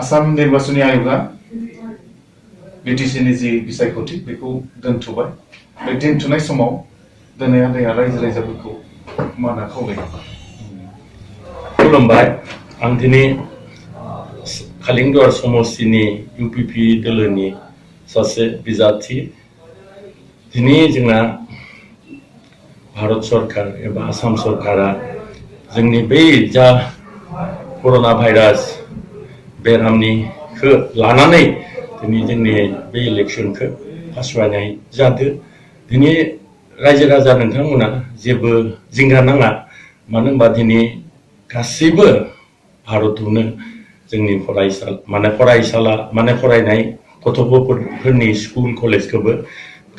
आसाम निर्वाचन आयोगा बिटिसिनि जि बिसायख'थि बेखौ दोनथ'बाय बे दोनथ'नाय समाव दिनै आदाया रायजो राजाफोरखौ माना खावलायो खुलुमबाय आं दिनै खालिंदुवार समस्तिनि इउपिपि दोलोनि सासे बिजाथि दिनै जोंना भारत सरकार एबा आसाम सरकारा जोंनि बै जा कर'ना भाइरास बेरामनिखौ लानानै दिनै जोंनि बे इलेक्सनखौ फासयनाय जादों दिनै रायजो राजा नोंथांमोना जेबो जिंगा नाङा मानो होनबा दिनै गासैबो भारतआवनो जोंनि फरायनाय गथ'फोरनि स्कुल कलेजखौबो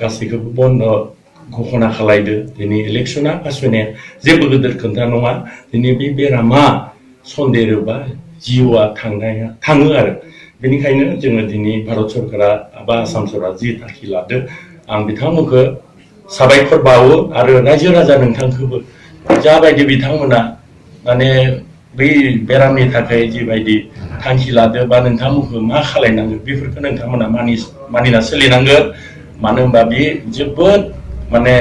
गासैखौबो बन्द घोषणा खालायदो दिनै इलेक्शना फासयनाया जेबो गिदिर खोथा नङा दिनै बे बेरामा सन्देरोबा जिउआ थाङो आरो बेनिखायनो जोङो दिनै भारत सरकारा बा आसाम सरकारा जि थांखि लादो आं बिथांमोनखौ साबायखर बावो आरो रायजो राजा नोंथांखौबो जाबायदि बिथांमोना माने बै बेरामनि थाखाय जिबायदि थांखि लादो बा नोंथांमोनखौ मा खालायनांगौ बेफोरखौ नोंथांमोना मानिना सोलिनांगोन मानो होनबा बे जोबोद माने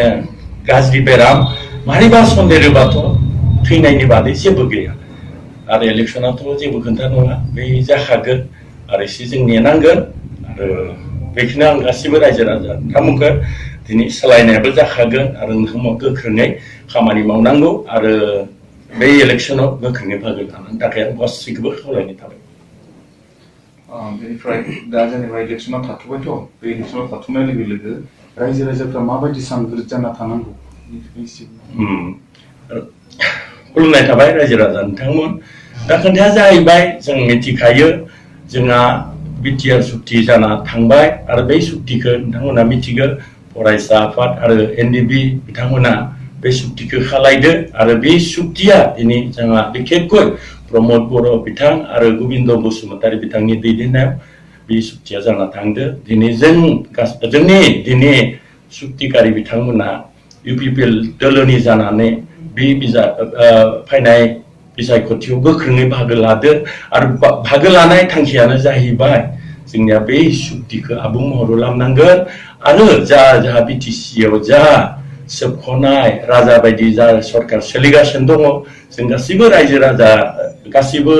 गाज्रि बेराम मानिबा सन्देरोबाथ' थैनायनि बादै जेबो गैया आरो इलेक्शनाथ' जेबो खोथा नङा बे जाखागोन आरो एसे जों नेनांगोन आरो बेखौनो आं गासिबो रायजो राजा नोंथांमोनखौ दिनै सोलायनायाबो जाखागोन आरो नोंथांमोना गोख्रोङै खामानि मावनांगौ आरो बे इलेक्शनाव गोख्रोङै बाहागो लानायनि थाखाय आं गासैखौबो खावलायनाय थाबाय बेनिफ्राय दा जेनेबा इलेक्शनाव थाथ'बायथ' बे इलेक्शनाव थाथ'नाय लोगो लोगो रायजो राजाफ्रा माबायदि सांग्रिद जाना थानांगौ खुलुमनाय थाबाय रायजो राजा नोंथांमोन दा खोथाया जाहैबाय जों मिथिखायो जोंहा बिटिआर सुक्ति जाना थांबाय आरो बै सुक्तिखौ नोंथांमोना मिथिगौ फरायसा आफाद आरो एनडिबि बिथांमोना बे सुक्तिखौ खालायदो आरो बे सुक्तिया दिनै जोंहा बिखेखै प्रमद बर' बिथां आरो गोबिन्द बसुमतारी बिथांनि दैदेननायाव बे सुक्तिया जाना थांदो दिनै जोंनि दिनै सुक्तिकारि बिथांमोना इउपिपिएल दोलोनि जानानै बे फैनाय बिसायख'थियाव गोख्रोङै बाहागो लादो आरो बाहागो लानाय थांखियानो जाहैबाय जोंनिया बे सुक्तिखौ आबुं महराव लांनांगोन आरो जा बिटिसिआव जा सोबख'नाय राजा बायदि जा सरकार सोलिगासिनो दङ जों गासैबो रायजो राजा गासैबो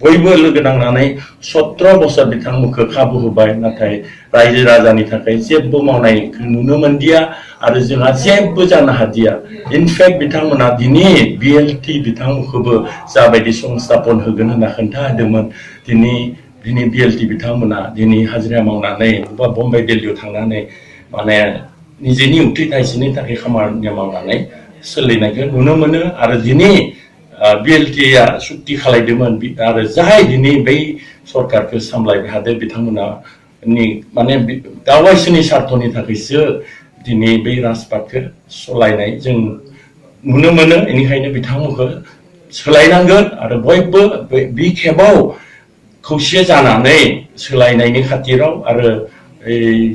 बयबो लोगो नांनानै 17 बोसोर बिथांमोनखौ खाबु होबाय नाथाय रायजो राजानि थाखाय जेबो मावनायखौ नुनो मोनदिया आरो जोंहा जेबो जानो हादिया इनफेक्ट बिथांमोना दिनै बिएलटि बिथांमोनखौबो जाबायदि संस्थापन होगोन होनना खोन्थाहोदोंमोन दिनै बिएलटि बिथांमोना दिनै हाजिरा मावनानै बबेबा बम्बाइ दिल्लीयाव थांनानै माने निजेनि उथै थाइसेनि थाखाय खामानि मावनानै सोलिनायखौ नुनो मोनो आरो दिनै बिएलटिआ सुक्ति खालायदोंमोन आरो जाय दिनै बै सरकारखौ सामलायबाय हादों बिथांमोना माने गावसोरनि स्वार्थनि थाखायसो दिनै बै राजपाटखौ सालायनाय जों नुनो मोनो बेनिखायनो बिथांमोनखौ सोलायनांगोन आरो बयबो बे खेबाव खौसे जानानै सोलायनायनि खाथिराव आरो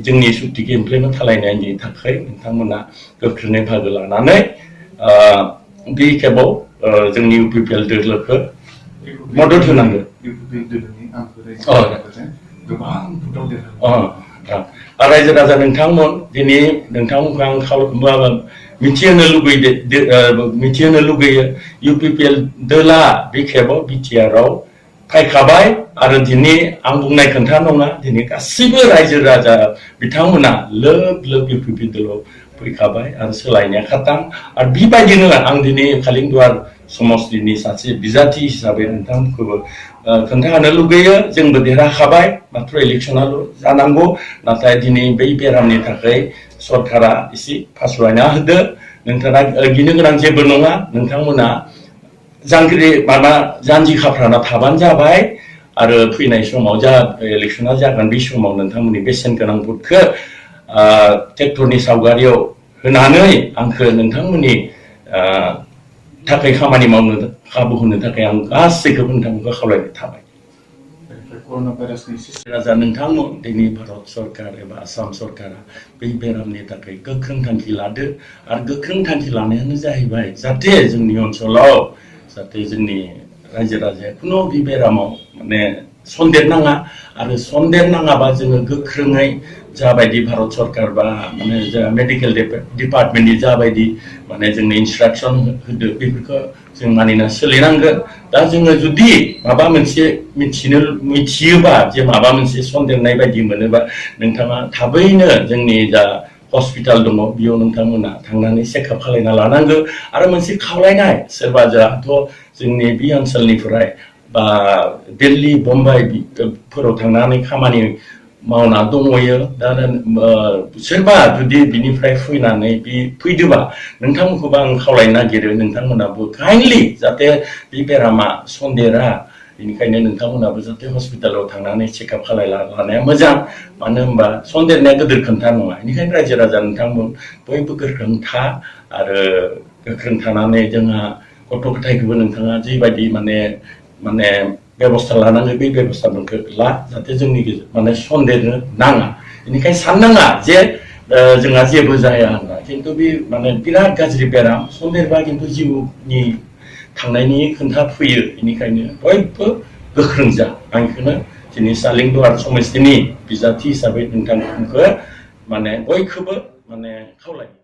जोंनि सुक्तिखौ इमप्लिमेन्ट खालायनायनि थाखाय नोंथांमोना गोख्रोङै बाहागो लानानै बे खेबाव जोंनि इउपिपिएल दोलोखौ मदद होनांगोन रायजो राजा नोंथांमोन दिनै नोंथांमोनखौ आं मिथिहोनो लुगैयो इउपिपिएल दोला बे खेबाव बिटिआरआव फायखाबाय आरो दिनै आं बुंनाय खोथा नङा दिनै गासैबो रायजो राजा बिथांमोना लोब इउपिपि दोलाव फैखाबाय आरो सोलायनाया खातां आरो बेबायदिनो आं दिनै खालिंदुवार समस्तिनि सासे बिजाथि हिसाबै नोंथांमोनखौबो खोन्थाहोनो लुगैयो जोंबो देरहाखाबाय माथ्र इलेक्शनाल' जानांगौ नाथाय दिनै बै बेरामनि थाखाय सरकारा एसे फासयना होदो नोंथाङा गिनो गोनां जेबो नङा नोंथांमोना जानजि खाफ्राना थाबानो जाबाय आरो फैनाय समाव जा इलेक्शना जागोन बे समाव नोंथांमोननि बेसेन गोनां भटखौ ट्रेक्टरनि सावगारियाव होनानै आंखौ नोंथांमोननि थाखाय खामानि मावनो खाबु होनो थाखाय आं गासैखौबो नोंथांमोनखौ खावलायनाय थाबाय राजा नोंथांमोन दिनै भारत सरकार एबा आसाम सरकारा बै बेरामनि थाखाय गोख्रों थांखि लादो आरो गोख्रों थांखि लानायानो जाहैबाय जाहाथे जोंनि ओनसोलाव जाहाथे जोंनि रायजो राजाया खुनु बे बेरामाव माने सन्देरनाङा आरो सन्देरनाङाबा जोङो गोख्रोङै जाबायदि भारत सरकार बा माने जा मेडिकेल डिपार्टमेन्टनि जाबायदि माने जोंनो इन्सट्राक्सन होदो बेफोरखौ जों मानिना सोलिनांगोन दा जोङो जुदि माबा मोनसे मिथियोबा जे माबा मोनसे सन्देरनाय बायदि मोनोबा नोंथाङा थाबैनो जोंनि जा हस्पिटाल दङ बेयाव नोंथांमोना थांनानै चेकआप खालायना लानांगौ आरो मोनसे खावलायनाय सोरबा जाथ' जोंनि बे ओनसोलनिफ्राय बा दिल्ली बम्बाइ फोराव थांनानै खामानि मावना दङयो दा सोरबा जुदि बिनिफ्राय फैनानै फैदोबा नोंथांमोनखौबो आं खावलायनो नागिरो नोंथांमोनाबो काइन्डलि जाहाथे बे बेरामा सन्देरा बेनिखायनो नोंथांमोनाबो जाहाथे हस्पिटालाव थांनानै चेकआप खालायलानाया मोजां मानो होनबा सन्देरनाया गिदिर खोथा नङा बेनिखायनो रायजो राजा नोंथांमोन बयबो गोख्रों था आरो गोख्रों थानानै जोंहा गथ' गथायखौबो नोंथाङा जिबायदि माने बेबस्था लानांगौ बे बेबस्थाफोरखौ ला जाहाथे जोंनि माने सन्देरनो नाङा बेनिखायनो साननाङा जे जोंहा जेबो जाया होनना खिन्थु बे माने बिराद गाज्रि बेराम सन्देरबा खिन्थु जिउनि थांनायनि खोथा फैयो बेनिखायनो बयबो गोख्रों जा आं बेखौनो दिनै खालिंदुवार समस्थिनि बिजाथि हिसाबै नोंथांखौ माने बयखौबो माने खावलायो